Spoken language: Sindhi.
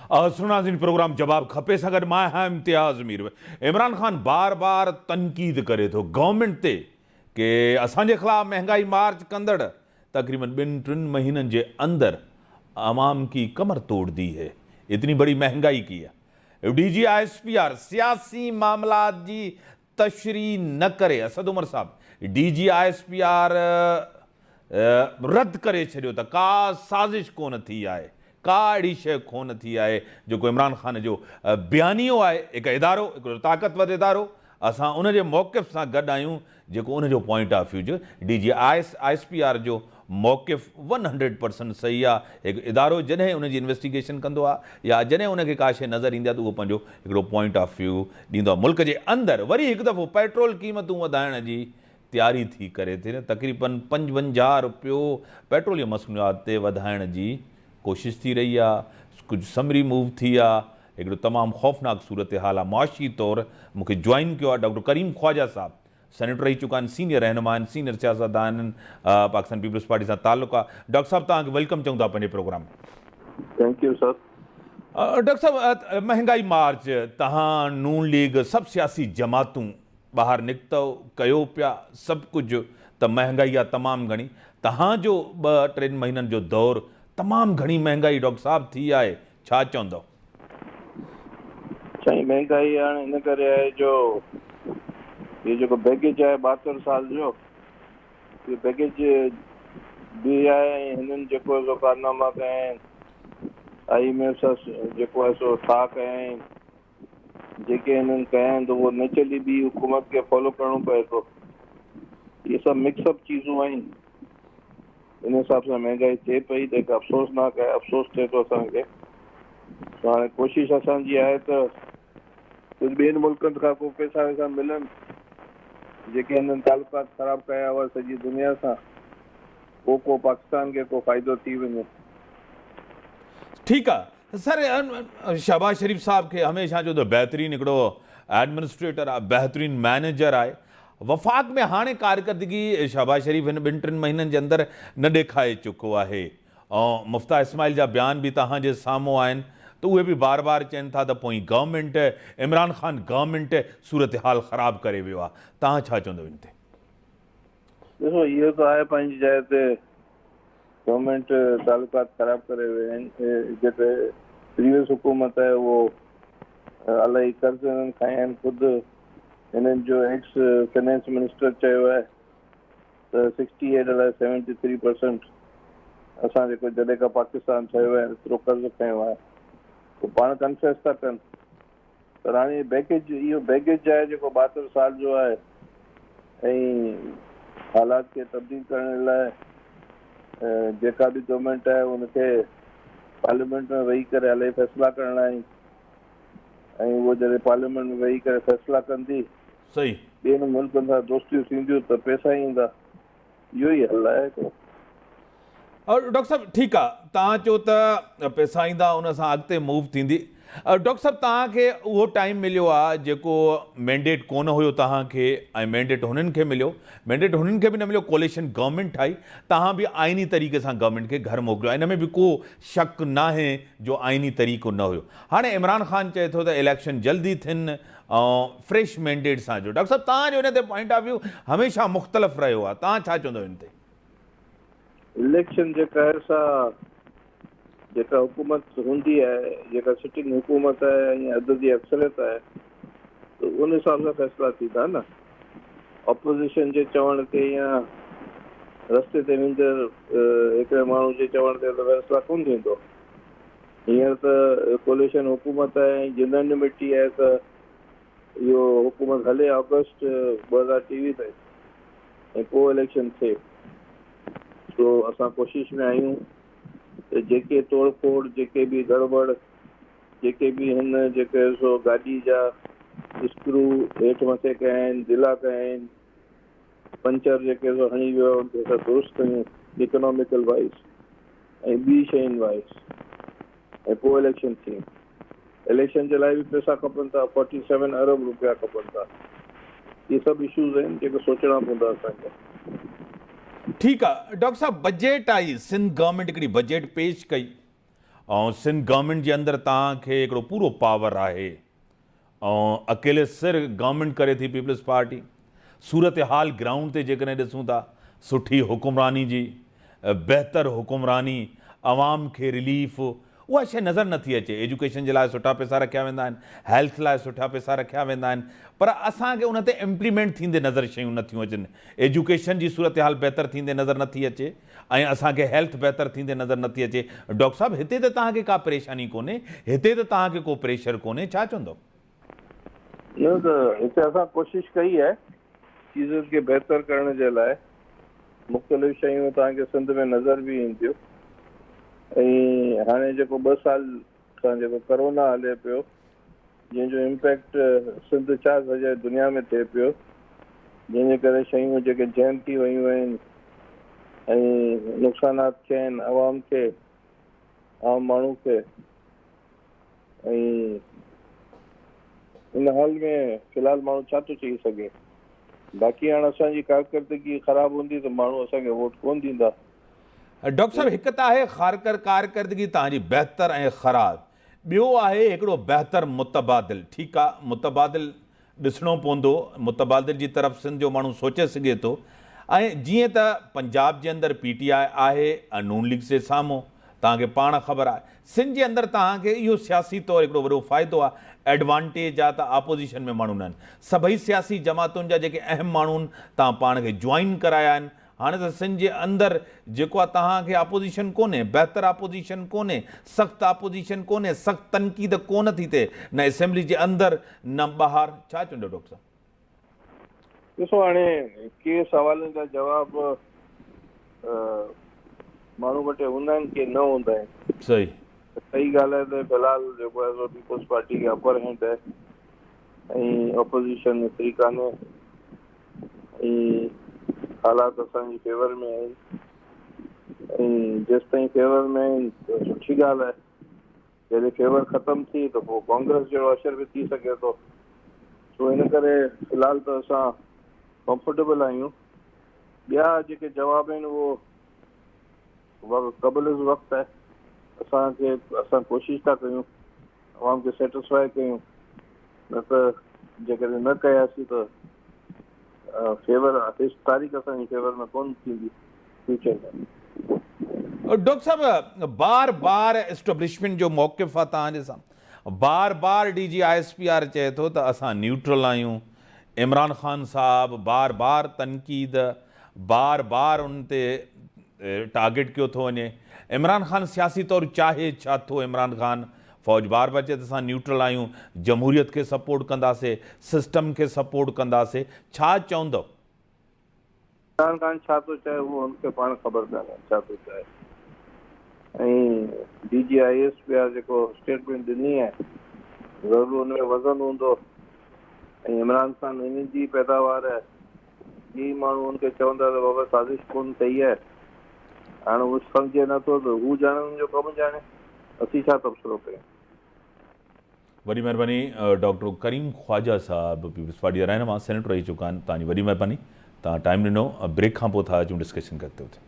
سنازين پروگرام جواب کپي سان گڏ مان آهيان امتياز مير. عمران خان بار بار تنقيد ڪري ٿو گورنمينٽ تي ڪي اسان جي خلاف مهنگائي مارچ ڪندڙ تقريبن ٻن ٽن مهينن جي اندر عوام ڪي ڪمر توڙ the هي اتني بڙي مهنگائي ڪي هي D G I S P R سياسي معاملات جي تشريح نه ڪري اسد عمر صاحب D G I S P R رد ڪري ڇڏيو ته ڪا سازش ڪونه ٿي آهي ڪا اهڙي شيء ڪونه ٿي آهي جيڪو عمران خان جو بيانيو آهي هڪ ادارو هڪڙو طاقتور ادارو اسان ان جي موقف سان گڏ آهيون جيڪو ان جو پوائنٽ آف ويو جو D G I S P R جو موقف ون هنڊريڊ پرسنٽ صحيح آهي هڪ ادارو جڏهن ان جي انويسٽيگيشن ڪندو آهي يا جڏهن ان کي ڪا شيء نظر ايندي آهي ته اهو پنهنجو هڪڙو پوائنٽ آف ويو ڏيندو آهي ملڪ جي اندر وري هڪ دفعو پيٽرول قيمتون وڌائڻ جي تياري ٿي ڪري ٿي تقريبن 55 رپيو پيٽروليم مصنوعات تي وڌائڻ جي ڪوشش ٿي رهي آهي ڪجهه سمري موو ٿي آهي هڪڙو تمام خوفناڪ صورتحال آهي معاشي طور مون کي جوائن ڪيو آهي ڊاڪٽر ڪريم خواجه صاحب سينيٽر رهي چڪا آهن سينيئر رهنما آهن سينيئر سياستدان آهن پاڪستان پيپلز پارٽي سان تعلق آهي ڊاڪٽر صاحب توهان کي welcome چئون ٿا پنهنجي programme ۾. Thank you sir. Doctor صاحب مهنگائي مارچ توهان نون ليگ سڀ سياسي جماعتون ٻاهر نڪتؤ ڪيو پيا سڀ ڪجهه ته مهنگائي آ تمام گهڻي توهان جو ٻه ٽن مهينن جو دور تمام گهڻي مهنگائي ڊاڪٽر صاحب ٿي آهي ڇا چوندؤ. سائين مهنگائي هاڻي ان ڪري آهي جو هي جيڪو بيگيج آهي 72 سال جو اهو بيگيج به آهي ۽ هنن جيڪو سو ڪارناما ڪيا آهن I M F سان جيڪو آهي سو ٺاهه ڪيا آهن جيڪي هنن ڪيا آهن ته اهو نيچرلي ٻي حڪومت کي فالو ڪرڻو پئي ٿو. اهي سڀ مڪس اپ چيزون آهن. ان حساب سان مهنگائي ٿئي پئي ته هڪ افسوسناڪ آهي، افسوس ٿئي ٿو اسان کي. سو هاڻي ڪوشش اسان جي آهي ته ڪجهه ٻين ملڪن کان ڪو پئسا وئسا ملن جيڪي هنن تعلقات خراب ڪيا هئا سڄي دنيا سان پوء ڪو پاڪستان کي ڪو فائدو ٿي وڃي. ٺيڪ آ سر شهباز شريف صاحب کي هميشه چيو ته بهترين هڪڙو ايڊمنسٽريٽر آهي بهترين مئنيجر آهي وفاق ۾ هاڻي ڪارڪردگي شهباز شريف هن ٻن ٽن مهينن جي اندر نه ڏيکائي چڪو آهي ۽ مفتاح اسماعيل جا بيان به توهان جي سامهون آهن ته اهي به بار بار چين ٿا ته پوئين گورنمينٽ عمران خان گورنمينٽ صورتحال خراب ڪري ويو آهي توهان ڇا چوندو ان تي؟ ڏسو اهو ته آهي پنهنجي جاء تي گورنمينٽ تعلقات خراب ڪري ويا آهن جيڪي پريويس حڪومت آهي اهو الائي قرض هنن کنيا آهن خود هنن جو ايڪس فنانس منسٽر چيو آهي ته سڪسٽي ايٽ الائي سيونٽي ٿري پرسنٽ اسان جيڪو جڏهن کان پاڪستان ٺهيو آهي ايترو قرض کنيو آهي پوء پاڻ ڪنفيس ٿا ڪن پر هاڻي بيگيج اهو بيگيج آهي جيڪو 72 سال جو آهي ۽ حالات کي تبديل ڪرڻ لاء جيڪا به گورنمينٽ آهي ان کي پارليامينٽ ۾ ويهي ڪري الاهي فيصلا ڪرڻا آهن ۽ اهو جڏهن پارليامينٽ ۾ ويهي ڪري فيصلا ڪندي صحيح ٻين ملڪن سان دوستيون ٿينديون ته پيسا ايندا اهو ئي حل آهي هڪڙو. ڊاڪٽر صاحب ٺيڪ آ توهان چئو ته پئسا ايندا ان سان اڳتي موو ٿيندي ڊاڪٽر صاحب توهان کي اهو ٽائيم مليو آ جيڪو مينڊيٽ ڪونه هيو توهان کي ۽ مينڊيٽ هنن کي مليو مينڊيٽ هنن کي به نه مليو ڪوليشن گورنمينٽ ٺاهي توهان به آئيني طريقي سان گورنمينٽ کي گهر موڪليو ان ۾ به ڪو شڪ ناهي جو آئيني طريقو نه هيو هاڻي عمران خان چئي ٿو ته اليڪشن جلدي ٿين ۽ فريش مينڊيٽ سان اچو. ڊاڪٽر صاحب توهان جو ان تي پوائنٽ آف ويو هميشه مختلف رهيو آهي توهان ڇا چوندو ان تي؟ اليڪشن جيڪا آهي سا جيڪا حڪومت هوندي آهي جيڪا سٽنگ حڪومت آهي ۽ عددي اڪثريت آهي ته ان حساب سان فيصلا ٿيندا نه اپوزيشن جي چوڻ تي يا رستي تي ويندڙ هڪڙي ماڻهو جي چوڻ تي ته فيصلا ڪونه ٿيندو. هينئر ته ڪوليشن حڪومت آهي ۽ يونانيمٽي آهي ته اهو حڪومت هلي آگسٽ 2023 تائين ۽ پوء اليڪشن ٿئي. سو اسان ڪوشش ۾ آهيون ته جيڪي توڙ ڦوڙ، جيڪي به گڙٻڙ، جيڪي به هن جيڪي سو گاڏي جا اسڪرو هيٺ مٿي ڪيا آهن، دلا ڪيا آهن، پنچر جيڪي سو هڻي ويو آهي ان کي اسان درست ڪيون اڪناميڪل وائيز ۽ ٻي شين وائيز ۽ پوء اليڪشن ٿئي. اليڪشن جي لاء به پئسا کپن ٿا، فورٽي سيون ارب روپيا کپن ٿا. اهي سڀ اشوز آهن جيڪي سوچڻا پوندا اسان کي. ٺيڪ آ ڊاڪٽر صاحب بجيٽ آئي سنڌ گورنمينٽ هڪڙي بجيٽ پيش ڪئي. ۽ سنڌ گورنمينٽ جي اندر توهان کي هڪڙو پورو پاور آهي ۽ اڪيلي سر گورنمينٽ ڪري ٿي پيپلز پارٽي. صورتحال گرائونڊ تي جيڪڏهن ڏسون ٿا سٺي حڪمراني جي بهتر حڪمراني عوام کي رليف اها شيء نظر نٿي اچي. ايجوڪيشن جي لاء سٺا پئسا رکيا ويندا آهن، هيلٿ لاء سٺا پئسا رکيا ويندا آهن پر اسان کي ان تي امپليمينٽ ٿيندي نظر شيون نٿيون اچن. ايجوڪيشن جي صورتحال بهتر ٿيندي نظر نٿي اچي ۽ اسان کي هيلٿ بهتر ٿيندي نظر نٿي اچي. ڊاڪٽر صاحب هتي ته توهان کي ڪا پريشاني ڪونهي، هتي ته توهان کي ڪو پريشر ڪونهي، ڇا چوندؤ؟ نه ته هتي اسان ڪوشش ڪئي آهي چيزن کي بهتر ڪرڻ جي لاء مختلف شيون توهان کي سنڌ ۾ نظر به اينديون ۽ هاڻي جيڪو ٻه سال کان جيڪو ڪرونا هلي پيو جنهن جو امپيڪٽ سنڌ ڇا سڄي دنيا ۾ ٿئي پيو جنهن جي ڪري شيون جيڪي جيم ٿي ويون آهن ۽ نقصانات ٿيا آهن عوام کي عام ماڻهو کي ۽ ان حال ۾ في الحال ماڻهو ڇا ٿو چئي سگهي. باقي هاڻ اسان جي ڪارڪردگي خراب هوندي ته ماڻهو اسان کي ووٽ ڪونه ڏيندا. ڊاڪٽر صاحب هڪ ته آهي خارڪر ڪارڪردگي توهان جي بهتر ۽ خراب ٻيو آهي هڪڙو بهتر متبادل ٺيڪ آ متبادل ڏسڻو پوندو، متبادل جي طرف سنڌ جو ماڻهو سوچي سگهي ٿو ۽ جيئن ته پنجاب جي اندر پي ٽي آء آهي ۽ نون ليگ سي سامهون توهان کي پاڻ خبر آهي سنڌ جي اندر توهان کي اهو سياسي طور هڪڙو وڏو فائدو آهي ايڊوانٽيج آهي ته آپوزيشن ۾ ماڻهو نه آهن سڀئي سياسي جماعتن جا جيڪي اهم ماڻهو آهن توهان پاڻ کي جوائن ڪرايا آهن هاڻي ته سنڌ جي اندر جيڪو آ توهان کي آپوزيشن ڪونهي، بهتر آپوزيشن ڪونهي، سخت آپوزيشن ڪونهي، سخت تنقيد ڪونه ٿي ٿئي نه اسيمبلي جي اندر نه ٻاهر، ڇا چوندو ڊاڪٽر صاحب؟ ڏسو هاڻي ڪي سوالن جا جواب ماڻهو وٽ هوندا آهن ڪي نه هوندا آهن. صحيح. صحيح ڳالهه آهي ته في الحال جيڪو آهي سو پيپلز پارٽي کي اپر هينڊ آهي ۽ اپوزيشن ايتري ڪانهي. ۽ حالات اسان جي فيور ۾ آهن ۽ جيستائين فيور ۾ آهن ته سٺي ڳالهه آهي جڏهن فيور ختم ٿي ته پوء ڪانگريس جهڙو اشر به ٿي سگهي ٿو سو ان ڪري في الحال ته اسان ڪمفرٽيبل آهيون ٻيا جيڪي جواب آهن اهو قبل از وقت آهي اسان کي اسان ڪوشش ٿا ڪيون عوام کي سيٽسفائي ڪيون نه ته جيڪڏهن نه ڪياسين ته فيور هيس تاريخ اسان جي فيور ۾ ڪونه ٿيندي فيوچر ۾. ڊاڪٽر صاحب بار بار اسٽبلشمينٽ جو موقف آ توهان جي سامهون بار بار D G I S P R چئي ٿو ته اسان نيوٽرل آهيون عمران خان صاحب بار بار تنقيد بار بار ان تي ٽارگيٽ ڪيو ٿو وڃي عمران خان سياسي طور چاهي ڇا ٿو عمران خان فوج بار بار چئي ته اسان نيوٽرل آهيون جمهوريت کي سپورٽ ڪنداسي سسٽم کي سپورٽ ڪنداسي ڇا چوندو؟ عمران خان ڇا ٿو چاهي اهو هن کي پاڻ خبر ڪانهي ڇا ٿو چاهي ۽ D G I S P R جيڪو اسٽيٽمينٽ ڏني آهي ضرور ان ۾ وزن هوندو ۽ عمران خان انهن جي پيداوار آهي ڪي ماڻهو هن کي چوندا ته بابا سازش ڪونه ڪئي آهي. هاڻ هو سمجهي نه ٿو ته هو ڄاڻي هن جو ڪم ڄاڻي. اسين ڇا تبصرو ڪيون. وڏي مهرباني ڊاڪٽر ڪريم خواجه صاحب پيپلز پارٽي جا رهنما سينيٽر رهي چڪا آهن توهان جي وڏي مهرباني توهان ٽائيم ڏنو بريڪ کان پوء ٿا اچون ڊسڪشن ڪرتي هوتي.